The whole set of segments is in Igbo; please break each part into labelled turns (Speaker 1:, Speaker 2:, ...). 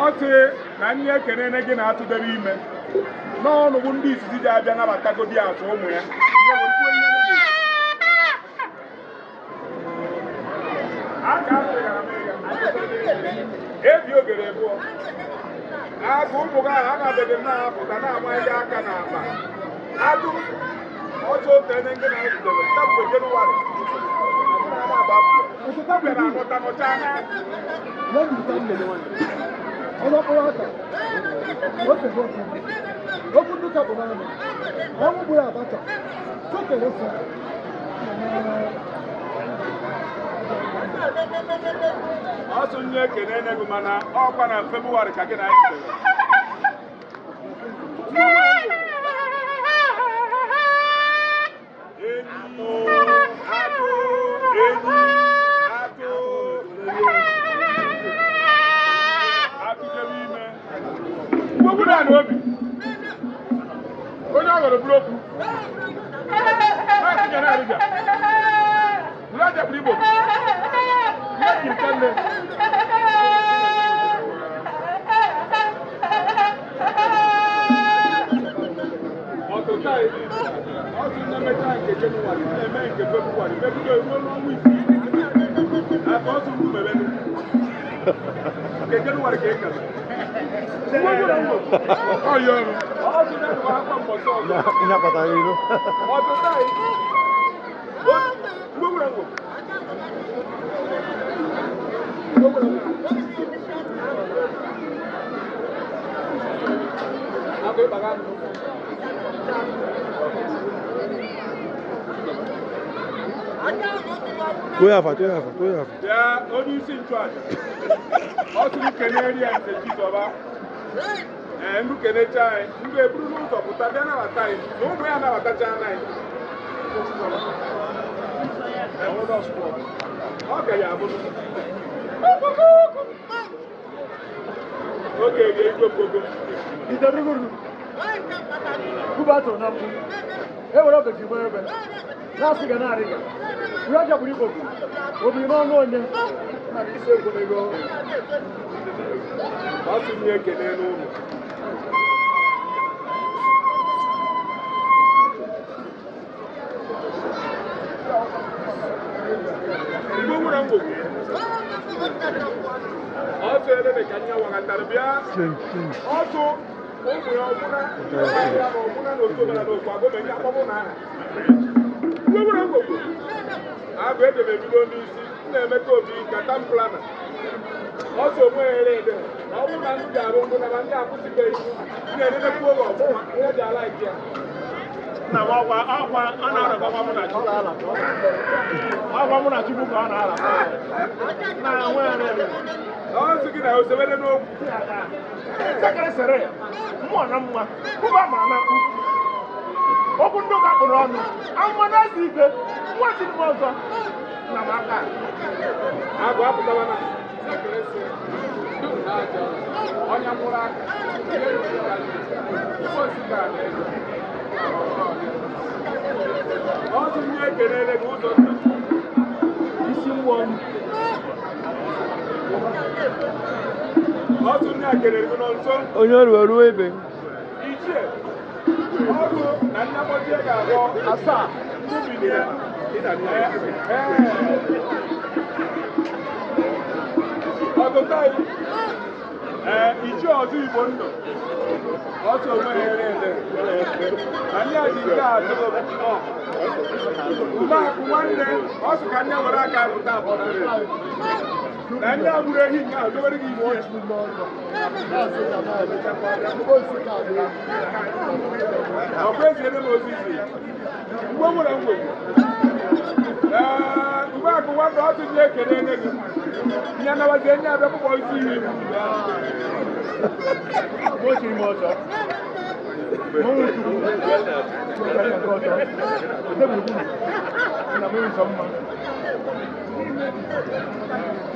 Speaker 1: Ọ sị na nne ekenene gị na-atụdebe ime n'ọnụgbu ndị izizi ji abịa nabatagodi atụ ụmụ ya. Ebi ogere ebụọ agụ ụmụ gị ahụ anabeghị m na-apụta na-amaghị aka n'akpa atụ ọtụ otene ndị na-ezudebe mgbe Jenụwarị Ọsụ nye ekene gị mana ọkwa na Febụwarị ka gị na anyị zutere. Onye ọ ghọrọ bụrụ okwu Ya onye isi nchụaja ọ tụrụ keneri ya nze Chizoba ee ndụ kenecha anyị ndụ eburu n'ụzọ pụta bịa nabata anyị na ụmụ ya nabatacha anyị ọ ga ya abụrụ oge ga-egwe mgogo ọ sị m ekele n'ụlọ. Igbo nwere ngwogwu ọ sị elebe ka nya wagatara bịa ọtụ ụmụ ya ọbụna ya na ọbụna na otu omenala okwu agụmenye akpọbụ na aha. Igbo nwere ngwogwu agụ edebe ebido n'isi na-emeka obi kata mplana ọsọ onwe ere ede na ọ bụrụ na ndị ga-arụ ngwụ na ndị akwụsịbeghị na-enenekwu oge ọbụla ihe ji ala ike ya. Na ọkwa ọkwa ọ na-arọkwa mụ na Chukwu. Ọkwa mụ na Chukwu ka ọ na-arọ. Na nwe ya na-eme.
Speaker 2: Ọ sị gị na osebere n'okwu.
Speaker 1: Ntakịrị sịrị mmụọ na mma ụba ma na mkpu okwu ndị ụka kpụrụ ọnụ amụma na-eze igwe nwa chiri m ọzọ na m aka.
Speaker 2: Agụ apụtawa na.
Speaker 1: Onye mkpụrụ aka
Speaker 2: Ọ sị m nye ekelele gị ụzọ ndụ.
Speaker 1: Isi mmụọ m.
Speaker 2: Ọ sị m nye ekelele gị nọ nso.
Speaker 3: Onye ọrụ ruo ebe.
Speaker 2: Ichie, ọrụ na nnakọta ga-abụ asaa ndị bilie. Ọtụtụ anyị, ee, ichie ọzọ Igbo ndụ, ọsọ onwe ha ere ede. Anyị adị nke atọ. Umeakụ nwanne, ọ sị ka nne were aka pụta abụọ na nri. Na nne agburu ehi nke ahụ, dobere gị isi. Ọkwa eziere m ozi izi. Mgbe nwere ngwegwu. Ee, Umeakụ nwanne, ọ sị nye ekele nye gị. Nye nabazie nye abịa kpụkpọ isi ihe ibu.
Speaker 1: Mo chiri m ọzọ. Mo nwụ Chukwu. Ọzọ. Ode gburugburu. Na m nsọ mma.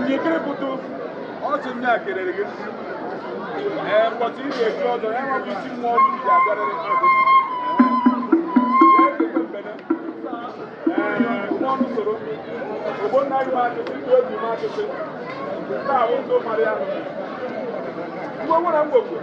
Speaker 2: Njikere pụtụ, ọ sị m ya kelere gị. Ee, mbọchị ị ga-eji ọzọ, ya nwa bụ isi mmụọ ọzọ ji abịarịrị. Ya ekekwe mbene. Ee, mmụọ ọnụ soro. Ogbonna gị m achịsị, ndụ obi m achịsị. Nke a bụ ndụ mara ya. Mgbe nwere ngwogwo,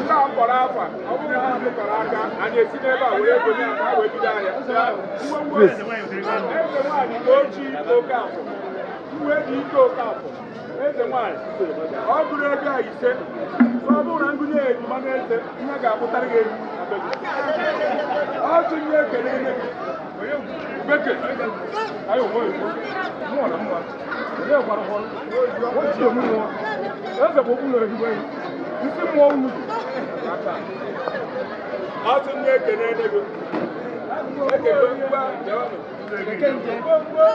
Speaker 2: nke a mkpọrọ afa, ọ bụrụ na ha tụkọrọ aka, anyị esi n'ebe a were ego nye ha ka ha wee bido ahịa. Ngwongwo eze nwaanyị ka ochi oke afọ. Uwe dị ike oke afọ. Eze nwaanyị, ọ gụrụ ego a ise. So ọ bụrụ na ngụnye ejima na-eze, ihe ga-akpụtara gị ewu na be gị. Ọ sị nye ekele nye gị.
Speaker 1: Bekee. Ayo wo wo. Mmụọ na mma. Onye gwara hụ. O ji emu mmụọ. Eze bụ okwu na ezigbo enyi. Isi mmụọ unu dị. Aka.
Speaker 2: Ọ sị nye ekele nye gị. Ekele ngwa bịawanụ. Ngwongwo.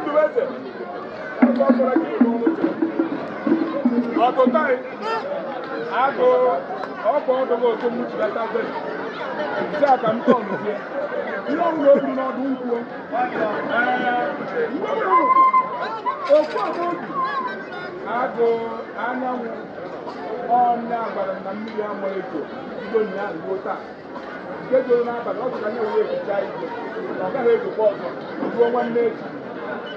Speaker 2: Ndụbeze. Afọ fọrọ gị n'ọnụ ụzọ. Ọtụtụ anyị, agụ ọkwa ọdụghị otu m chilata be. Nke a ka m tọọ n'uzie. Ihe ọbụla o buru n'ọdụ nkwuo. Ee, mgbe nwere ugwu, ofu ọma obi, agụ anyanwụ, ọnya gwara m na mmiri ama ezo bido ụnyaahụ ruo taa. Nke zoro n'abalị, ọ sị ka nye were ehicha ike. Na ọ gaghị ezokwa ọzọ ruo nwanne echi.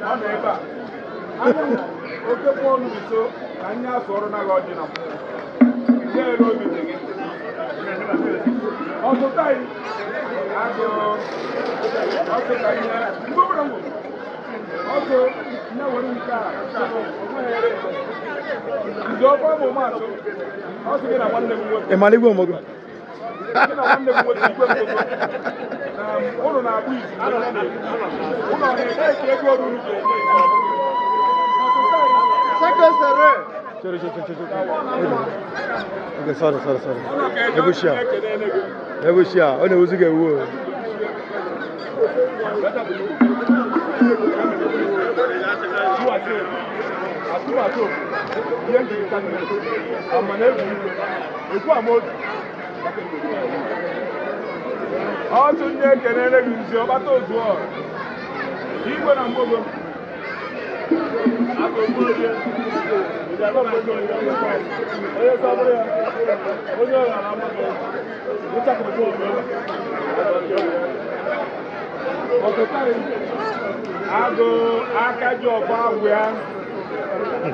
Speaker 2: Ọ nọ ebe a. Anyanwụ, oke mmụọ ọnụ nso na nye asụ ọrụ naghị ọjị na mmụọ. Nye ere obi dị gị. Ọtụtụ anyị, agụ ọtụ ka ihe mgbe ọbụla m gwụrụ, ọtụ nne were nke a onweghị ere ere. Nze ọkwa bụ maatụ, ọ sị gị na nwanne m nwoke.
Speaker 3: Ị mara igwe mgbe gị?
Speaker 2: Gị na nwanne m nwoke igwe mgbogo na ụnụ na-agba izu mgbe ha na-eri. Ụnụ ọ na-eke ka ego oruru ga-enye izu ọ bụghị. Ọtụtụ anyị,
Speaker 3: Chere, chere, chere, chere. Okay, sorry, sorry, sorry.
Speaker 2: ụnụ ga-eje
Speaker 3: Ego shia.
Speaker 2: ekele gị.
Speaker 3: Ego shia, ọ na-ewuzi gị ewu o.
Speaker 1: Atụmatụ ihe njirịta nne ama na egwu igwe ekwu ama obi.
Speaker 2: Ọtụ ndị ekelele gị nzi ọgbata ozu ọra. Igwe na mgbogo.
Speaker 1: Onye sọbụrụ ya onye ọra na amaghị ịchakọta obi.
Speaker 2: Ọtụtarị agụ aka ji ọfọ agwụ ya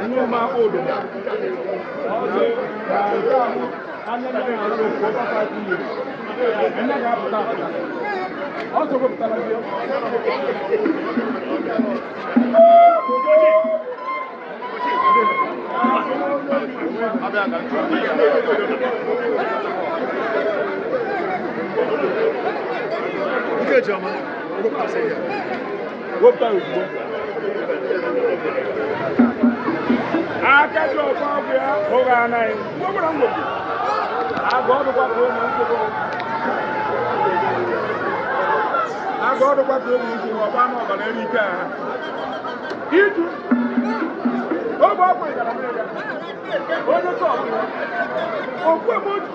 Speaker 2: nnu ma odo. Ọzọ na nke ahụ anya ndị na-arụ okwu ọba 5 years. Anya ga-apụta apụta. Ọzọ wepụtara gị. Wepụta ozugbo. Aka ji ọfọ agwụ ya hụghị anaghị. Mgbe ọbụla m gwepụ.
Speaker 1: Agụ ọdụkwa ka ụmụ nkwụ. Agụ ọdụkwa ka ụmụ nkwụ ọgba n'ọbara eri ike ha. Iju ogbe ọkwa ịgara n'ịga. Onye tọọ okwu eme otu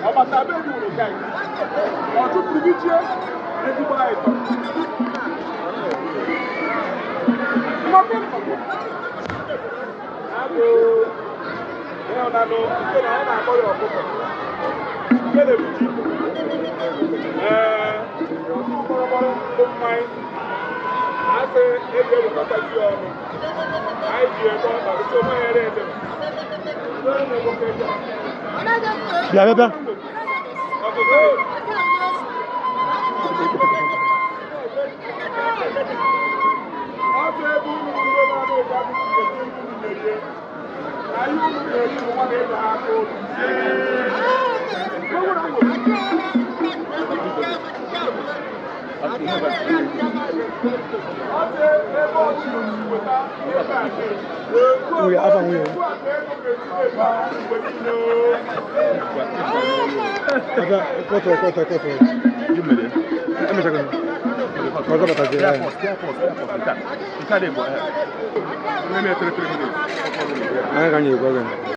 Speaker 1: ọgbata be egwu wuru ka anyị. Ọ chụpụrụ gị chie ezigbo anyị tọ. Mmakwa mmakwa. Agụ ịhụnanụ nke na ọ na-akpọ ya ọkụkọ. Nke na-ebute ibu. Ee, mkpọrọmkpọrọ bụ mmanya. Asị eji ewekọtazi ya ọnụ. Anyị ji ebe ọ bara so mmanya ere ede.
Speaker 3: Bịa bịa bịa.
Speaker 1: Ọtụtụ ọsọ ebe unu ndị na-anụ ụkwa bụ esi unu merie. Na ihe unu na-eri bụ nwa na-eto ha aka ụlọ. Ọsọ ebe ọchị weta ebe a
Speaker 3: Nwunye, afa nwunye. Afa kọtọ kọtọ kọtọ. Emechago. Ọzọ batazie ya.
Speaker 2: Nke a dị bụ
Speaker 3: Anyị ka anyị ekwu oge.